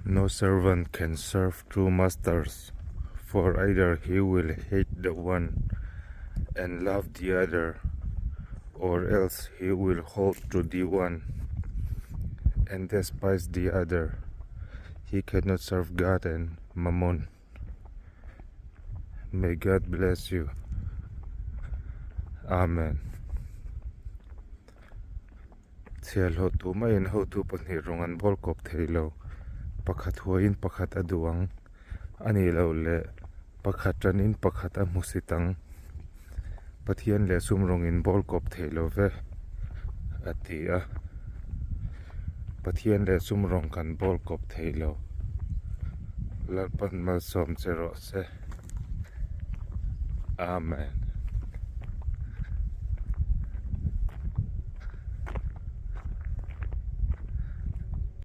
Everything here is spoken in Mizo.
No servant can serve two masters, for either he will hate the one and love the other, or else he will hold to the one and despise the other. He cannot serve God and Mammon. May God bless you. Amen. Chhiahhlawh tumaiin hotu pahnih rawng an bawl kawp thei lo. Pakhat huaiin pakhat a duh ang. A nih loh leh pakhat tanin pakhat a hmusit ang. Pathian leh sum rawng in bawl kawp thei lo ve, a ti a. Pathian leh sum rawng kan bawl kawp thei lo. Lalpan malsawm che rawh se. Amen.